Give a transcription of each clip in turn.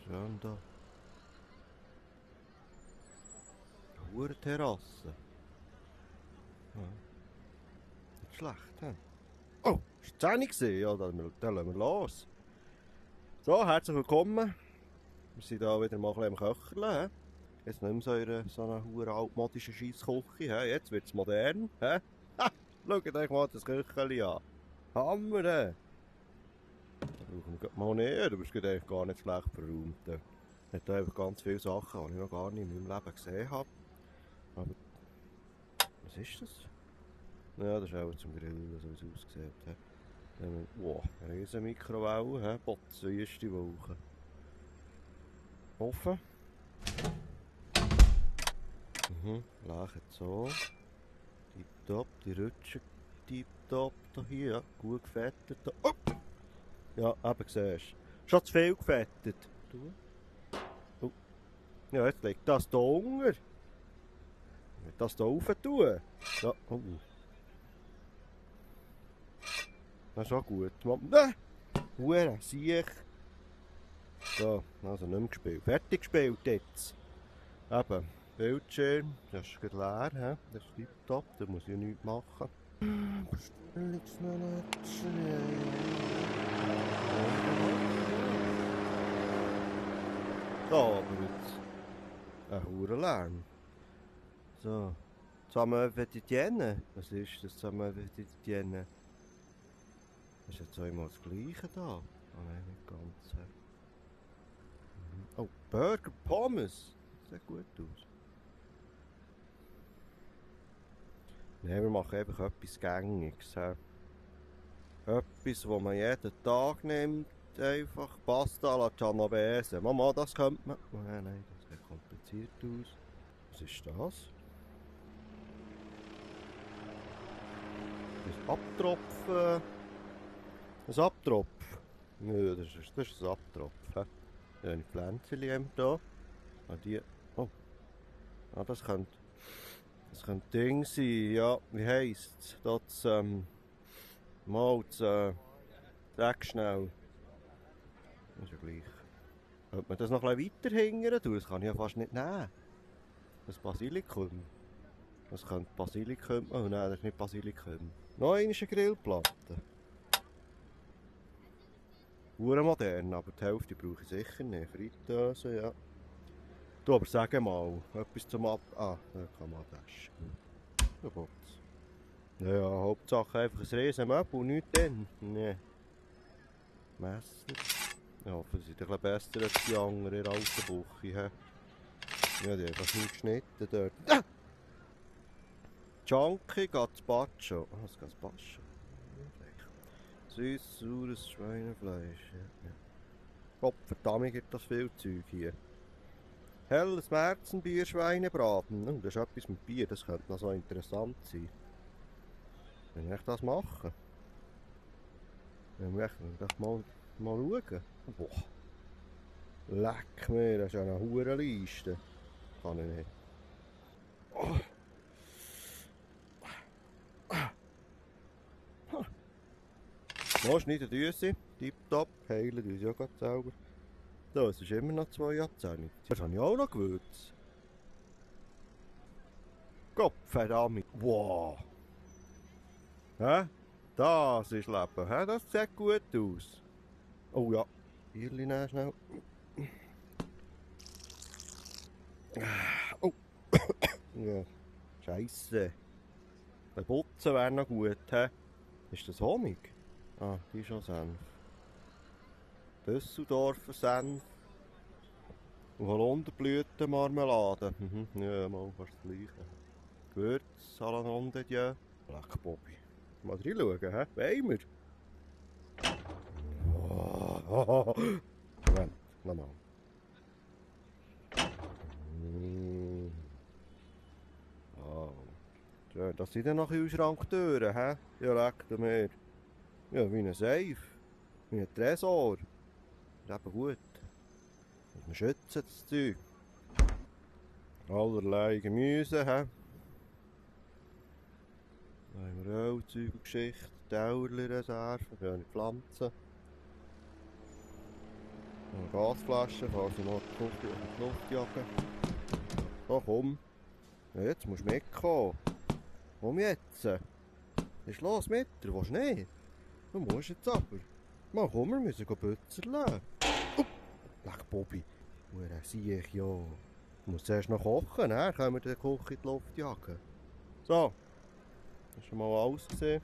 Schön da. Eine Terrasse. Ja. Nicht schlecht, hä? Oh, ist die 10 gewesen? Ja, dann lassen wir los. So, herzlich willkommen. Wir sind hier wieder mal ein bisschen am Köcheln. Jetzt nicht mehr so eine hure altmodische Scheissküche. Jetzt wird es modern. Ha? Schaut euch mal das Köchchen an. Hammer! Da brauchen wir mal näher. Du bist eigentlich gar nicht schlecht verräumt. Er hat einfach ganz viele Sachen, die ich noch gar nicht in meinem Leben gesehen habe. Aber was ist das? Ja, das ist auch zum Grillen, so wie es aussieht. Wow, eine riesen Mikrowelle, Botzwüste Woche. Offen. Lächet so. Tipptopp, die Rutschen tipptopp hier, ja, gut gefettet. Oh! Ja, eben siehst du. Schon zu viel gefettet. Oh. Ja, jetzt liegt das hier unter. Ich will das hier rauf tun. Ja, oh. Das ist auch gut. Nein! Hure, siech. So, also nicht mehr gespielt. Fertig gespielt jetzt. Eben, Bildschirm, das ist gerade leer, he? Das ist tipptopp, da muss ich nichts machen. So, aber jetzt ein Hurenlärm. So, Samuel-Vetitienne. Was ist das Samuel-Vetitienne? Das ist jetzt einmal das Gleiche da. Oh nein, nicht ganz. Oh, Burger Pommes. Das sieht gut aus. Nein, wir machen einfach etwas Gängiges. Etwas, was man jeden Tag nimmt. Einfach Pasta alla Genovese. Mama, das könnte man. Oh, nein, das sieht kompliziert aus. Was ist das? Ein Abtropfen. Ein Abtropf. Nö, das ist ein Abtropf. Ja, eine Pflänzchen hier. Ah, die. Oh. Ah, das könnte Ding sein. Ja, wie heisst es? Das, sag schnell. Das ist ja gleich. Könnte man das noch ein bisschen weiter hingern tun? Das kann ich ja fast nicht nehmen. Das Basilikum. Das könnte Basilikum. Oh nein, das ist nicht Basilikum. Noch eine Grillplatte. Modern, aber die Hälfte brauche ich sicher nicht. Fritteuse, ja. Du, aber sag mal, etwas zum Ah, da kann man abwaschen. Ja, Gott. Ja, Hauptsache einfach ein riesen Möbel und nichts dann. Nee. Messer. Ich hoffe, sie sind ein bisschen besser als die anderen in der alten Küche. Ja, die haben fast nicht geschnitten dort. Ah! Chunky Gazpacho. Ah, das Gazpacho. Süß, saures Schweinefleisch. Ja. Gott verdammt, gibt das viel Zeug hier. Helles Märzenbier, Schweinebraten. Das ist etwas mit Bier, das könnte noch so interessant sein. Wenn ich das mache. Dann möchte ich das mal schauen. Boah. Leck mir, das ist ja eine hure Liste. Kann ich nicht. Oh. Schneiden Düse, tipptopp, heilen uns ja gerade selber. So, es ist immer noch 2 Das habe ich auch noch gewürzt. Gott verdammt. Wow. Hä? Das ist Leben, hä? Das sieht gut aus. Oh ja, Bierli nehmen schnell. Oh. Ja, Scheisse. Ein Putzen wäre noch gut, hä? Ist das Honig? Ah, die ist schon Senf. Düsseldorfer Senf. Und Holunderblütenmarmelade. Ja, mal fast das Gleiche. Gewürz, Salanon de Dieu. Leck Bobby. Mal reinschauen, hä? Wollen wir? Oh. Moment, nochmal. Oh. Schön, das sind dann noch Kühlschranktüren, hä? Ja, leck mir. Ja, wie ein Safe. Wie ein Tresor. Das ist eben gut. Wir schützen das Zeug. Allerlei Gemüse, hä? Da haben wir auch Zeug und Geschichte. Tauerli-Reserven, schöne Pflanzen. Gasflasche, falls ich mal die Luft jagen. So, komm. Ja, jetzt musst du mitkommen. Komm jetzt. Was ist los mit dir? Willst du nicht? Du musst jetzt aber. Mann, komm, wir müssen bützerle. Leck Bobby. Hure Siech, ja. Du musst zuerst noch kochen, dann können wir den Koch in die Luft jagen. So. Das ist schon mal alles gesehen.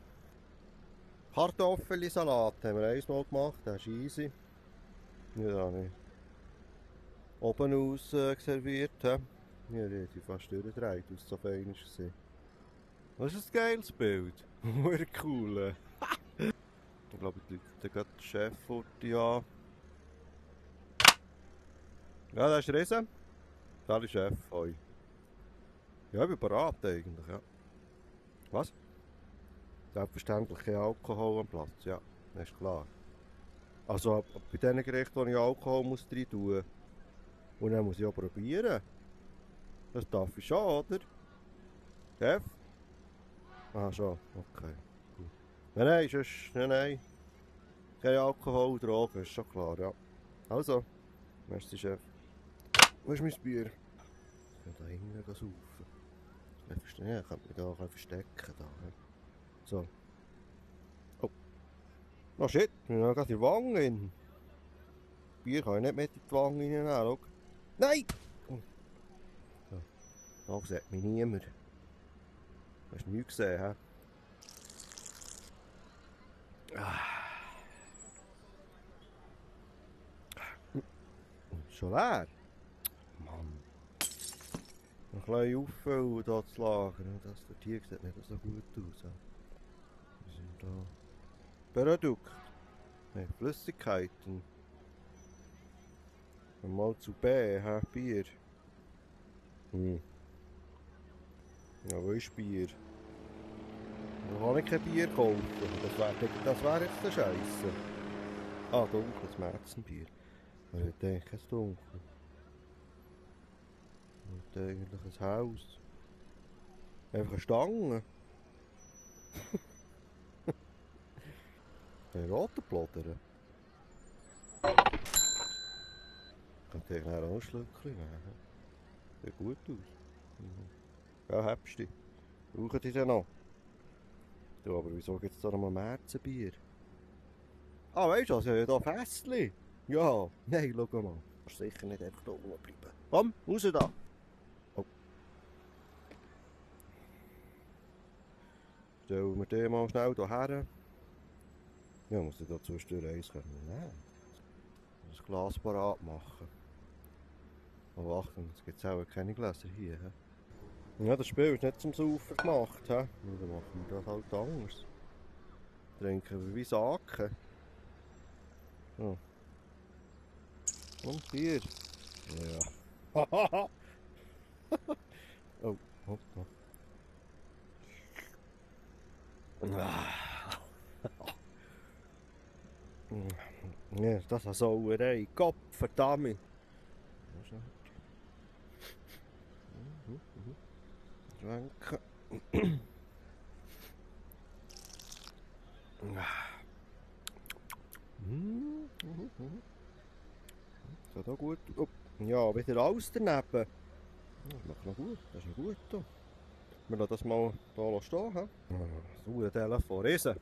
Kartoffelsalat haben wir einmal gemacht, das ist easy. Ja, da nicht. Oben aus serviert. Ja, die hätte fast durchgedreht, was so fein war. Das ist ein geiles Bild. Hure cool. Ich glaube, die Leute gerade den Chef vor die an. Ja, das ist Riese. Das ist der Chef. Hoi. Ja, ich bin bereit eigentlich, ja. Was? Selbstverständlich kein Alkohol am Platz, ja, das ist klar. Also bei diesen Gerichten, wo ich Alkohol muss rein tun, und dann muss ich auch probieren. Das darf ich schon, oder? Chef? Ah, schon, okay. Gut. Nein, sonst, nein. Kein Alkohol, Drogen, ist schon klar, ja. Also, merci Chef. Wo ist mein Bier? Ich kann da hinten saufen. Ich verstehe, ich könnte mich da auch verstecken. Da. So. Oh. Oh shit, ich habe gerade die Wange in. Bier kann ich nicht mit in die Wange reinnehmen, schau. Nein! So. Da sieht mich niemand. Hast du nichts gesehen, hä? Schon leer? Mann. Noch ein bisschen auffüllen hier zu lagern. Das hier sieht nicht so gut aus. Wir sind da. Produkt. Nee, Flüssigkeiten. Mal zu B, hä? Bier. Ja, wo ist Bier? Da kann ich kein Bier kaufen. Das wär jetzt der Scheisse. Ah, dunkles Märzenbier. Ich denke, kein Dunkel. Ich eigentlich ein Haus. Einfach eine Stange. Ein roter Plodder. Könnte ich nachher auch ein Schlückchen nehmen. Sieht gut aus. Ja, hebst du. Brauchen die denn noch? Du, aber wieso gibt es da noch mal Märzenbier? Ah, weißt du was? Ja, hier Fässchen. Ja, nein, schau mal. Du kannst sicher nicht einfach da oben bleiben. Komm, raus da. Oh. Stellen wir den mal schnell hierher. Ja, muss ich da zwischendurch eins nehmen. Das Glas parat machen. Oh, Achtung, jetzt gibt es auch keine Gläser hier. He? Ja, das Spiel ist nicht zum Saufen gemacht. He? Ja, dann machen wir das halt anders. Trinken wir wie Saken. Oh. Und Bier. Ja. Oh, hoppla. Ja, das ist eine Sauerei. Gott verdammt. Schwenken. So, da gut. Oh. Ja, wieder alles daneben. Das macht noch gut. Das ist noch gut. Da. Wir lassen das mal hier stehen. Sauer Telefon. Riesen.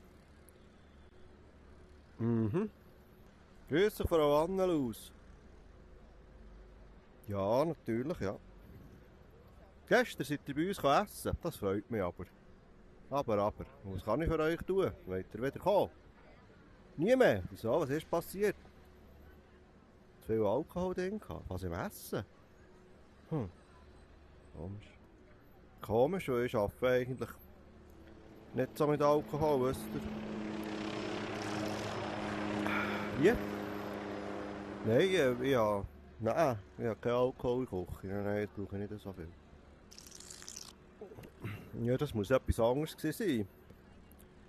Grüß dich, Frau Annelus. Ja, natürlich, ja. Gestern seid ihr bei uns essen. Das freut mich aber. Aber. Was kann ich für euch tun? Wollt ihr wieder kommen? Nie mehr? Wieso? Was ist passiert? Zu viel Alkohol drin gehabt? Was im Essen? Komisch. Komisch, weil ich arbeite eigentlich nicht so mit Alkohol, wisst ihr? Wie? Nein, ich habe keinen Alkohol in der Küche. Nein, das brauche ich nicht so viel. Ja, das muss etwas anderes gewesen sein.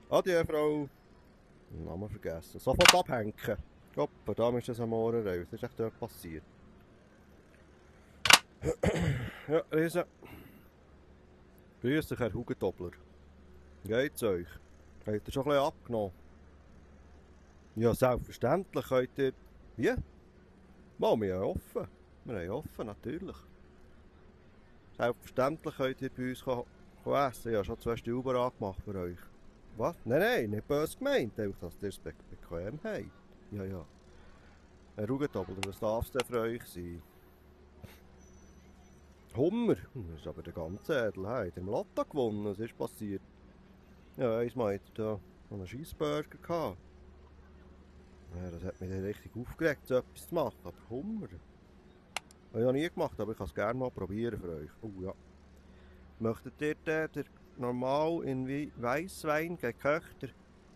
Adieu, Frau. Namen vergessen. Sofort abhängen. Hoppa, da ist das am Ohrenreif. Was ist echt dort passiert? Ja, Riese. Grüß dich, Herr Hugentobler. Geht's euch? Habt ihr schon ein bisschen abgenommen? Ja, selbstverständlich könnt ihr... Wie? Mal, wir haben offen. Wir haben offen, natürlich. Selbstverständlich könnt ihr bei uns essen. Ich habe schon 2 Stühle angemacht für euch. Was? Nein, nein, nicht böse gemeint. Einfach, dass ihr es bequem habt. Ja, ja. Schaut aber, was darf es denn für euch sein? Hummer? Das ist aber der ganze Edel. Hey, hat im Lotto gewonnen. Was ist passiert? Ja, einmal hat er da einen Scheissburger gehabt. Ja, das hat mich dann richtig aufgeregt, so etwas zu machen. Aber Hummer? Habe ich noch nie gemacht, aber ich kann es gerne mal probieren für euch. Oh ja. Möchtet ihr den normal in Weisswein geköchter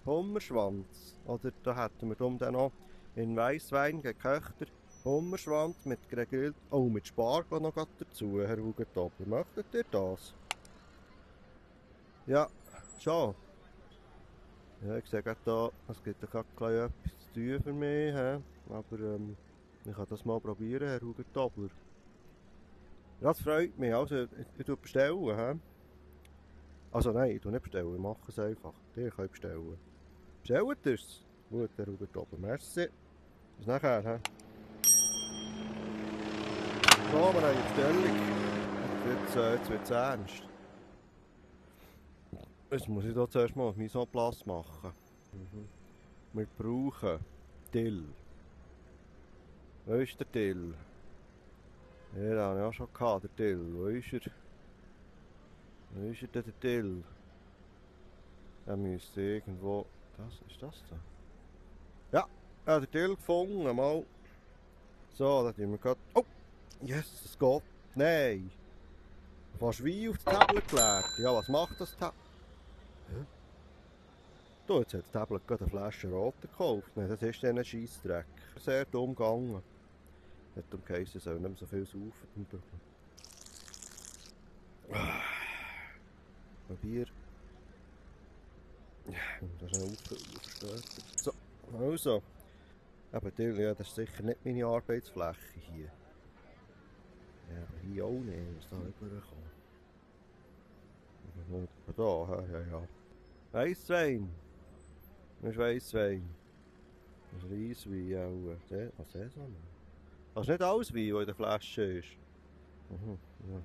Hummerschwanz? Oder da hätten wir dann noch in Weisswein geköchter Hummerschwanz mit gegrillt. Oh, mit Spargel noch dazu, Herr Hugentobler. Möchtet ihr das? Ja, schon. Ja, ich sehe gerade da, es gibt ja gerade etwas zu tun für mich. He? Aber ich kann das mal probieren, Herr Hugentobler. Das freut mich. Also, ich bestellen. He? Also nein, ich nicht bestellen, ich mache es einfach. Ihr könnt bestellen. Bestellt ihr es? Gut, Herr Hugentobler. Merci. Bis nachher. He? So, wir haben eine Bestellung. Jetzt wird es ernst. Jetzt muss ich hier zuerst mal Mise en place machen. Wir brauchen Dill. Wo ist der Dill? Ja, den habe ich auch schon gehabt, der Dill. Wo ist er? Wo ist er denn, der Dill? Er müsste irgendwo... Das ist das da? Ja, ich habe den Dill gefunden, mal. So, da tun wir gerade... Oh! Yes, es geht. Nein! Fast wie auf das Tablet gelegt. Ja, was macht das Tablet? Hä? Du, jetzt hat das Tablet gerade eine Flasche Rot gekauft. Nein, das ist dann ein Scheissdreck. Sehr dumm gegangen. Hat um geheißen, soll nicht mehr so viel saufen. Probier. Das ist ein aufgestößt. So, also. Eben, Dill, ja, das ist sicher nicht meine Arbeitsfläche hier. Ja, aber hier auch nicht, was da rüberkommt. Da, ja, ja. Weisswein. Das ist Weisswein. Das ist Reiswein auch. Was ist das? Das ist nicht alles Wein, was in der Flasche ist. Mhm. Ja.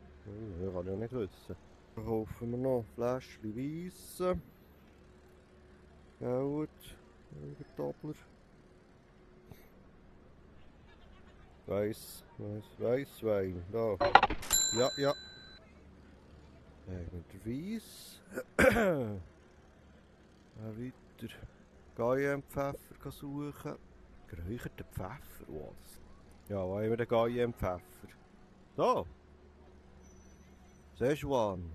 Das kann ich ja nicht wissen. Dann kaufen wir noch ein Fläschchen Weisse. Gut. Doppler. Weisswein. Da. Ja, ja. Mit der Weiss. Weiter. Cayennepfeffer suchen. Geräucherter Pfeffer, was? Ja, wo haben wir den Cayennepfeffer? Da! Szechuan.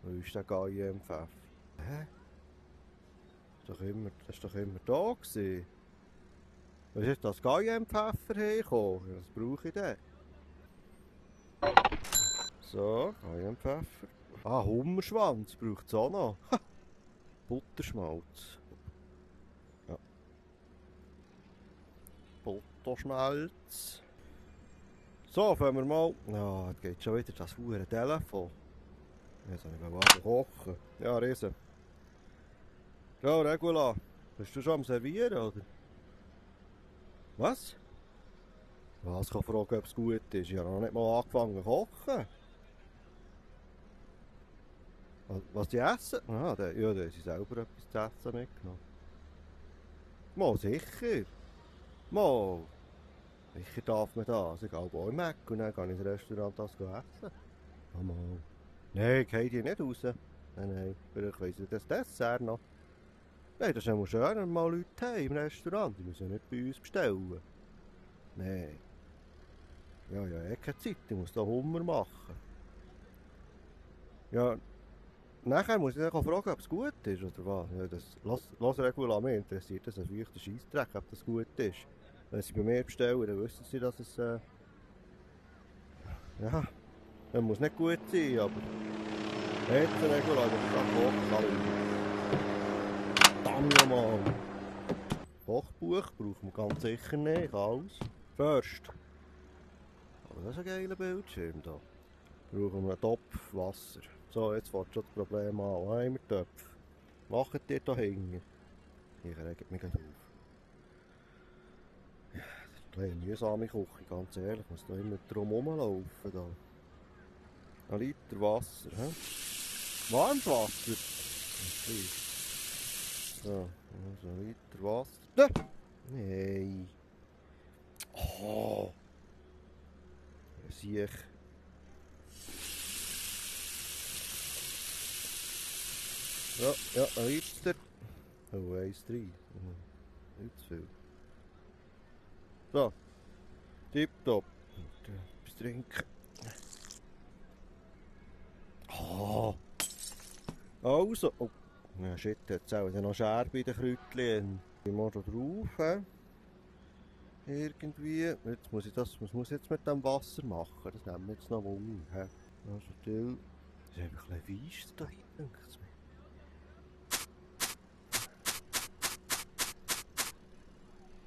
Wo ist der Cayennepfeffer? Hä? Das war doch immer da gewesen. Was ist das Cayennepfeffer hergekommen? Was brauche ich denn? So, Cayennepfeffer. Ah, Hummerschwanz braucht es auch noch. Ha. Butterschmalz. Ja. Butterschmalz. So, fangen wir mal. Ja, jetzt geht schon wieder das verdammte Telefon. Jetzt soll ich mal kochen. Ja, Riese. Ja, Regula. Bist du schon am Servieren, oder? Was? Was? Ich kann fragen, ob es gut ist. Ich habe noch nicht mal angefangen zu kochen. Was die essen? Ah, ja, da haben sie selber etwas zu essen mitgenommen. Mal sicher. Mal. Sicher darf man das. Ich gehe auch im Mac und dann gehe ich ins Restaurant das essen. Oh, mal. Nein, ich gehe die nicht raus. Nein. Vielleicht weiss ich das Dessert noch. Nein, das ist immer schön, wenn mal Leute haben im Restaurant. Die müssen nicht bei uns bestellen. Nein. Ja, ich habe keine Zeit. Ich muss da Hummer machen. Ja, nachher muss ich dann fragen, ob es gut ist, oder was? Ja, lass Regula, mich interessiert das ein feuchter Scheissdreck, ob das gut ist. Wenn sie bei mir bestellen, dann wissen sie, dass es... ja, das muss nicht gut sein, aber... Jetzt, Regula, ich muss gerade kochen. Verdammt nochmal! Kochbuch brauchen wir ganz sicher nicht, alles. First. Aber das ist ein geiler Bildschirm da. Brauchen wir einen Topf Wasser. So, jetzt fährt schon das Problem an. Wo haben wir Töpfe? Macht ihr da hinten? Ich rege mich auf. eine mühsame Küche, ganz ehrlich. Ich muss da immer drum herumlaufen. Da. Ein Liter Wasser. He? Warmes Wasser. Okay. So, also ein Liter Wasser. Da. Nein. Oh. Sieh ich. Ja, ein Liter. Oh, 1,3. Nicht zu viel. So. Tipptopp. Etwas trinken. Oh. Also. Oh. Ja, shit, jetzt auch noch Scherbe in den Kräutchen. Ich muss da drauf. He? Irgendwie. Jetzt muss ich das, was muss ich jetzt mit dem Wasser machen? Das nehmen wir jetzt noch Wunder. He? Also, still. Das ist einfach ein bisschen weich da hinten.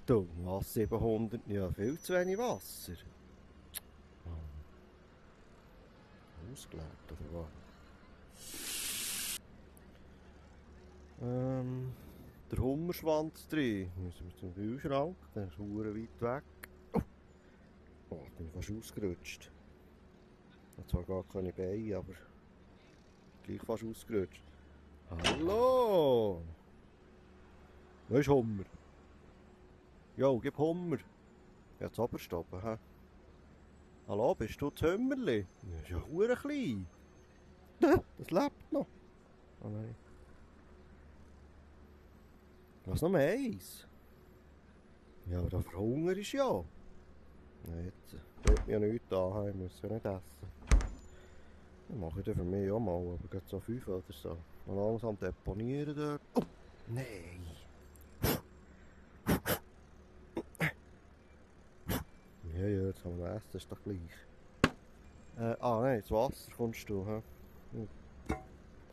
Du, was 700? Ja, viel zu wenig Wasser. Ausgeleert, oder was? Der Hummerschwanz drin. Müssen wir zum Kühlschrank. Der ist verdammt weit weg. Oh, ich bin fast ausgerutscht. Ich habe zwar gar keine Beine, aber gleich fast ausgerutscht. Hallo! Wo ist Hummer? Jo, gib Hummer. Ja, das oberste oben, hä? Hallo, bist du das Hümmerli? Das ist ja verdammt klein. Das lebt noch. Oh nein. Was noch mehr eins? Ja, aber da verhungere ich ja. Nein, jetzt tut mir ja nichts an, ich muss ja nicht essen. Das mache ich dann für mich auch mal, aber gerade so 5 oder so. Und langsam deponieren dort. Oh, nein! Ja, jetzt haben wir essen, ist doch gleich. Nein, das Wasser kommst du, hä?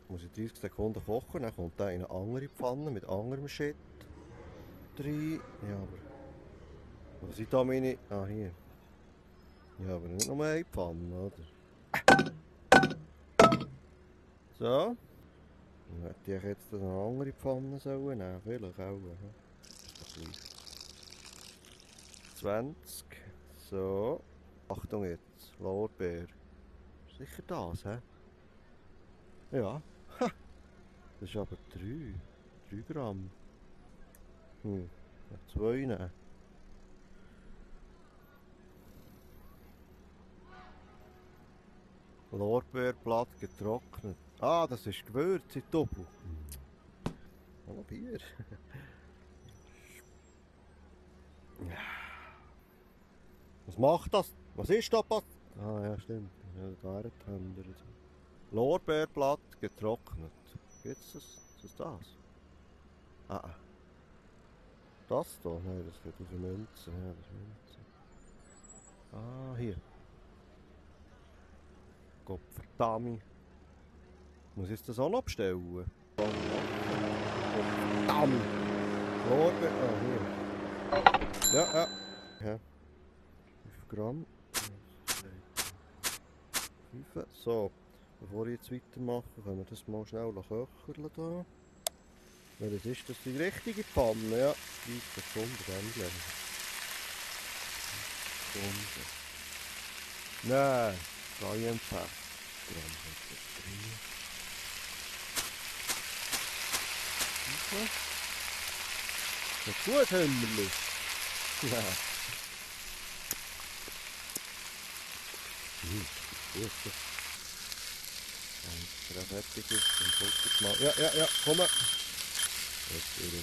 Muss ich 30 Sekunden kochen, dann kommt da in eine andere Pfanne mit anderem Shit rein. Ja, aber... Was sind da meine... Ah, hier. Ja, aber nicht nur eine Pfanne, oder? So. Dann hätte ich jetzt eine andere Pfanne sollen nehmen, vielleicht auch. Ist doch gleich. 20. So. Achtung jetzt, Lorbeer. Sicher das, hä? Ja. Ha! Das ist aber 3. 3 Gramm. 2 nehmen. Lorbeerblatt getrocknet. Ah, das ist Gewürz in Doppel. Noch Bier. Was macht das? Was ist da passiert? Ah ja, stimmt. Ja, da hat er Lorbeerblatt getrocknet. Gibt's das? Ist das das? Ah. Das da? Nein, das geht aus der Münze. Ja, das ist Münze. Ah, hier. Gott verdammt. Muss ich das auch noch bestellen? Gott verdammt. Lorbeer... Ah, hier. Ja. 5 Gramm. 5. So, bevor ich jetzt weitermache, können wir das mal schnell köcheln hier. Welches ist das? Die richtige Pfanne? Ja, 30 Sekunden Wendel. Nein, Cayennepfeffer. Ist gut, Hümmerli. Ja. Gut. Wenn es fertig ist, dann guckt es mal. Ja, komm. Jetzt wieder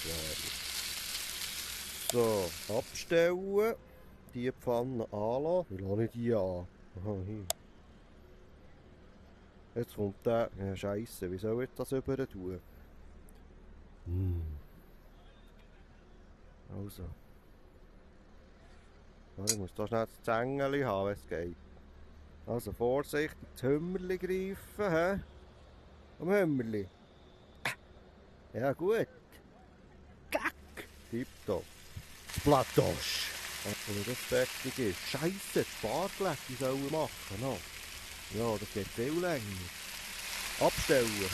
so, abstellen. Die Pfanne anlassen. Wie lasse ich die an? Aha, hier. Jetzt kommt der. Ja, Scheisse, wie soll ich das über tun? Also. Ich muss da schnell das Zängeli haben, wenn es geht. Also vorsichtig, das Hümmerli greifen, hä? Am Hümmerli. Ja, gut. Klack! Tipptopp. Platosch. Wenn das fertig ist. Scheisse, die Sparglätti sollen machen noch. Ja, das geht viel länger. Abstellen.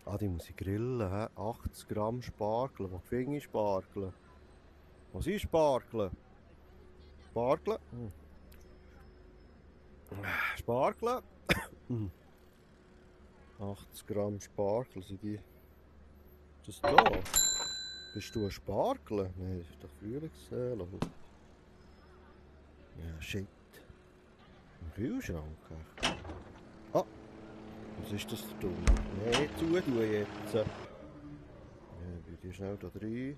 Ah, die muss ich grillen, hä? 80 Gramm Spargel. Wo finde ich Spargel? Was ist Spargel? Spargeln. Spargeln. 80 Gramm Spargel, sind die... Das da? Bist du ein Spargel? Nein, das ist doch Frühlingssäle. Ja, shit. Im Kühlschrank. Ah! Was ist das da dumm? Nein, zutun jetzt. Ja, bei dir schnell da rein.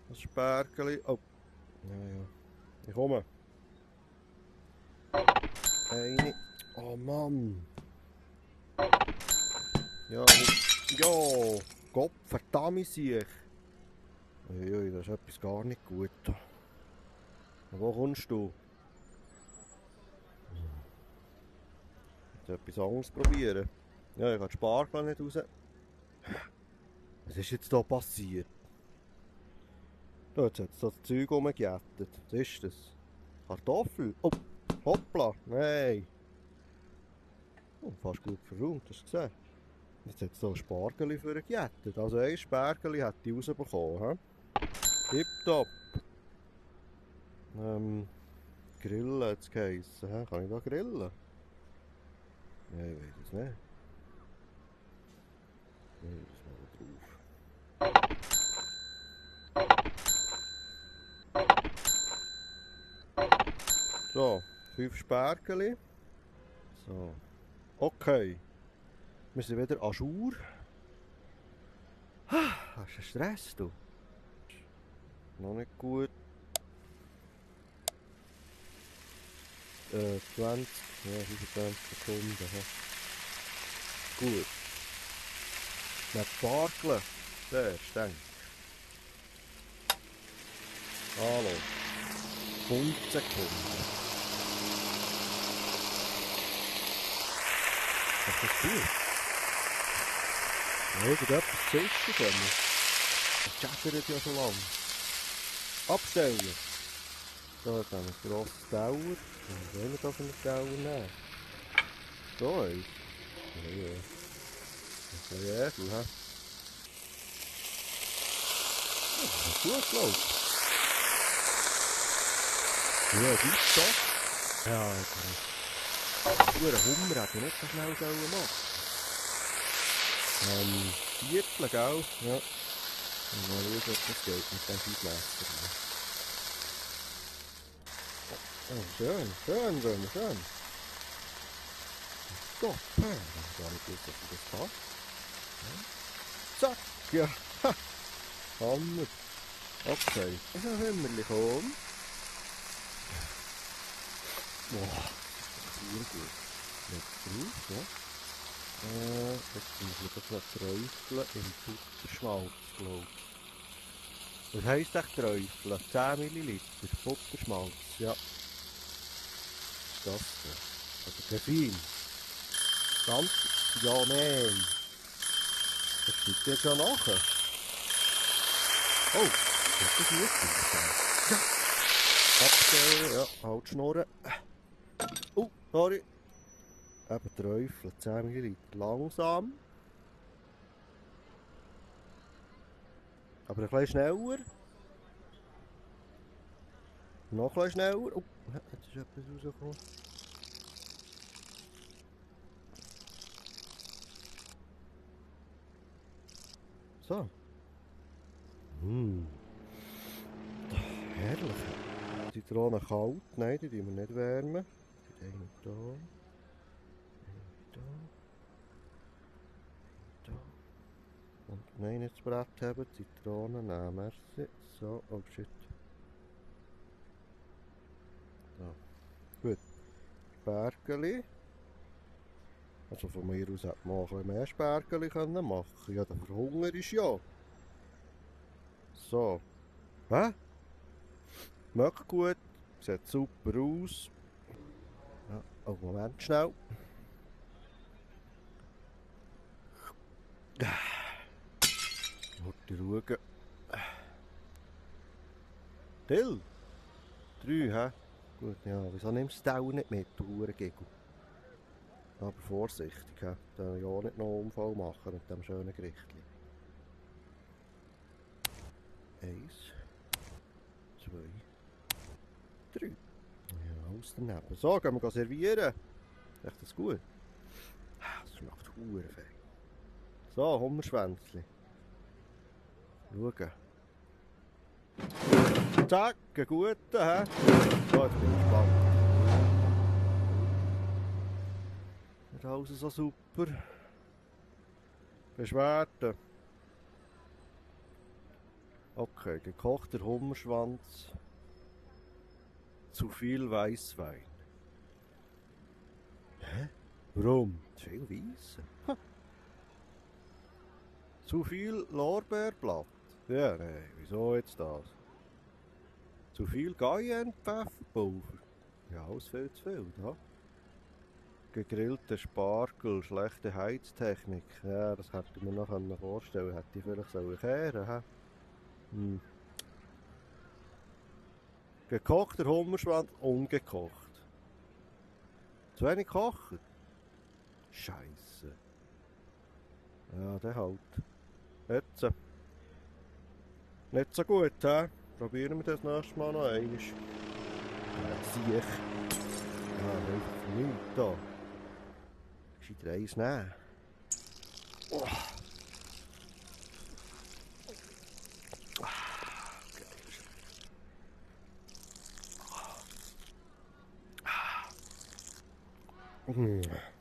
Das Spargel. Oh. Ja, ja. Ich komme. Eine. Oh Mann. Ja, ja. Gott, verdammt sich. Uiui, das ist etwas gar nicht gut. Wo kommst du? Ich etwas anderes probieren. Ja, ich kann die Spargel nicht raus. Was ist jetzt hier passiert? Da, jetzt hat es das Zeug rumgejettet. Was ist das? Kartoffel? Oh, hoppla, nein. Oh, fast gut verräumt, hast du gesehen? Jetzt hat es hier ein Spargel für gejettet. Also ein Spargel hat die rausbekommen. Tipptopp. Grillen hat es geheissen. He? Kann ich da grillen? Nein, ich weiß es nicht. Nein, das mal drauf. So, 5 Spargel. So. Okay. Wir sind wieder à jour. Hast du Stress, du? Noch nicht gut. 20, ja, 25 Sekunden. He. Gut. Mit Spargeln. Zuerst, denk. Hallo. 5 Sekunden. Das ist gut. Ja, irgendetwas zischen können. Das chattert ja so lang. Abstellen. So, jetzt haben wir ein grosses Dauer. Was wollen wir da für eine Dauer nehmen? So eins. Ja, ja. Das ist ein Jägel, hä? Ja, das ist gut, glaub ich. Ja, das ist das. Ja, der Hummer hätte ich nicht so schnell machen. Viertel, gell? Ja. Und mal schauen, ob das geht mit dem Feedmaster. Oh, schön, schön, schön, schön. Gott, ich weiß gar nicht gewusst, ob das passt. Ja. Zack, ja. Ha. Hammer. Okay, also Hümmerli kommen. Boah, das ist sehr gut. Jetzt drauf, ja. Jetzt muss ich das noch träufeln im Butterschmalz, glaube ich. Was heisst echt träufeln? 10 Milliliter Butterschmalz, ja. Das da. Oder Kefir. Ganz? Ja, nein. Das steht jetzt ja nachher. Oh, das ist gut. Ja. Abstellen, ja, halt schnurren. Oh, sorry. Eben träufeln, 10 Milliliter. Langsam. Aber ein bisschen schneller. Noch ein bisschen schneller. Oh, jetzt ist etwas rausgekommen. So. Herrlich. Die Zitrone kalt. Nein, die wir nicht wärmen. Die eine da. Da. Da. Und nein, nicht das Brett haben. Zitrone nehmen. Merci. So, oh shit. So. Gut. Spargeli. Also von mir aus hätte man auch ein bisschen mehr Spargeli machen können. Ja, der Verhunger ist ja. So. Hä? Schmeckt gut. Sieht super aus. Ja, oh, Moment schnell. Wollte schauen. Till? 3, hä? Gut, ja. Wieso nimmst du den nicht mit, du Hurengegel? Aber vorsichtig, hä? Da ja nicht noch einen Unfall machen mit dem schönen Gerichtchen. 1, 2, 3. Ja, alles daneben. So, gehen wir servieren. Echt das gut? Das schmeckt verdammt fein. So, Hummerschwänzli. Schauen. Zack, ein guter, hä? So, jetzt bin ich gespannt. Nicht alles so super. Beschwerden. Okay, gekochter Hummerschwanz. Zu viel Weißwein. Hä? Warum? Zu viel Weiss? Zu viel Lorbeerblatt. Ja, nein, wieso jetzt das? Zu viel Cayenne-Pfefferpulver. Ja, alles viel zu viel, da. Gegrillte Spargel, schlechte Heiztechnik. Ja, das hätte ich mir noch vorstellen. Hätte ich vielleicht kehren sollen. Hm. Gekochter Hummerschwanz, ungekocht. Zu wenig kochen? Scheisse. Ja, der halt. Jetzt. Nicht so gut, hä? Probieren wir das nächste Mal noch einmal. Ja, sieh ich. Ja, einfach für nichts da. Gescheiter eins nehmen. Oh. Geil.